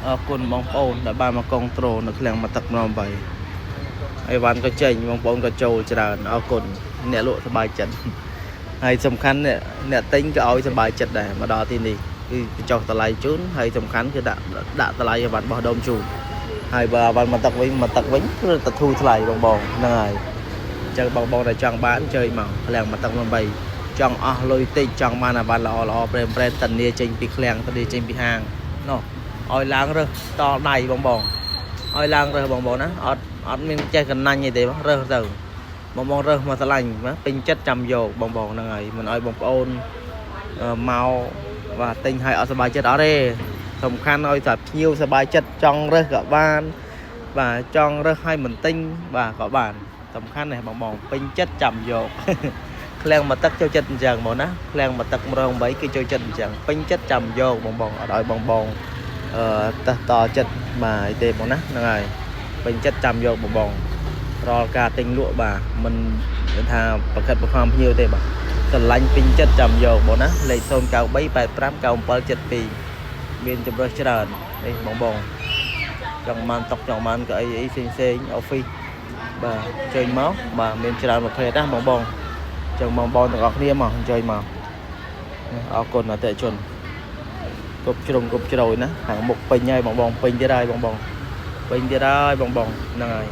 អរគុណបងប្អូនដែលបានមកកងត្រូលនៅឃ្លាំងមកទឹក8អីវ៉ាន់ក៏ចេញបងប្អូនក៏ចូលច្រើនអរគុណអ្នកលក់សប្បាយចិត្តហើយសំខាន់អ្នកអ្នកទិញក៏ឲ្យសប្បាយចិត្តដែរមកដល់ទីនេះគឺបញ្ចុះតម្លៃជូនហើយសំខាន់គឺដាក់ដាក់តម្លៃអីវ៉ាន់បោះដុំជូនហើយបើអីវ៉ាន់មកទឹកវិញមកទឹកវិញគឺទៅធូរថ្លៃបងបងហ្នឹងហើយអញ្ចឹងបងបងដែលចង់បានអញ្ជើញមកឃ្លាំងមកទឹក8ចង់អស់លុយតិចចង់បានអីវ៉ាន់ល្អល្អប្រេមប្រេនតានីចេញពីឃ្លាំងតានីចេញពីហាងណោះ ឲ្យឡើងរើសតដៃបងបងឲ្យឡើងរើសបងបងណាអត់អត់មានចេះកណាញ់អីទេបងរើសទៅបងបងរើសមកស្រឡាញ់ណាពេញចិត្តចាំយកបងបងហ្នឹងហើយមិនឲ្យបងប្អូនមកបាទទិញឲ្យអត់សប្បាយចិត្តអត់ទេសំខាន់ឲ្យតែភ្ញៀវសប្បាយចិត្តចង់រើសក៏បានបាទចង់រើសឲ្យមិនទិញបាទក៏បានសំខាន់ណាស់បងបងពេញចិត្តចាំយក ឃ្លាំងមកទឹកចូលចិត្តអញ្ចឹងហ្មងណាឃ្លាំងមកទឹក108គឺចូលចិត្តអញ្ចឹងពេញចិត្តចាំយកបងបងអត់ឲ្យបងបង អឺតេះតចិត្តបាទអីទេបងណាហ្នឹងហើយពេញចិត្តចាំយកបងបងរាល់ការទិញលក់បាទមិនថាប្រកាសប្រខំភ្ញៀវទេបាទស្រឡាញ់ពេញចិត្តចាំយកបងណាលេខ093859772មានជម្រើសច្រើននេះបងបងចង់បានតុកចង់បានកៅអីអីផ្សេងផ្សេង office បាទអញ្ជើញមកបាទមានច្រើនប្រភេទណាបងបងអញ្ចឹងបងបងទាំងអស់គ្នាមកអញ្ជើញមកអរគុណអតិថិជន គប់ជ្រុងគប់ជ្រោយណាខាងមុខពេញហើយបងបងពេញទៀតហើយបងបងពេញទៀតហើយបងបងហ្នឹងហើយ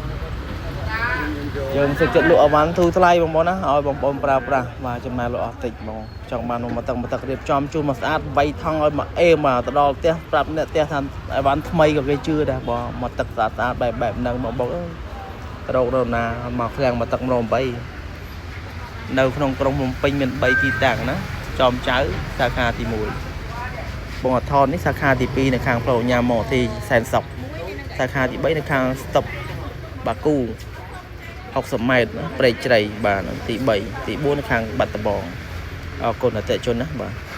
យើងសិចចិត្តលក់អវ៉ាន់ធូរថ្លៃបងបងណាឲ្យបងប្អូនប្រើប្រាស់បាទចំណាយលក់អស់តិចបងចង់បានមកទឹកមកទឹករៀបចំជូនមកស្អាតវៃថង់ឲ្យមកអេមកទៅដល់ផ្ទះប្រាប់អ្នកផ្ទះថាអវ៉ាន់ថ្មីក៏គេជឿដែរបងមកទឹកស្អាតស្អាតបែបបែបហ្នឹងបងបងអើយរករណាមកឃ្លាំងមកទឹកម្ដង8នៅក្នុងក្រុងភ្នំពេញមាន3ទីតាំងណាចอមចៅសាខាទី1 បងអថននេះសាខាទី2នៅខាងផ្លូវញ៉ាំមកទីសែនសុកសាខាទី3នៅខាងស្តុបបាគូ60ម៉ែត្រណាព្រែកជ្រៃបាទទី3ទី4នៅខាងបាត់ដំបងអរគុណអតិថិជនណាបាទ។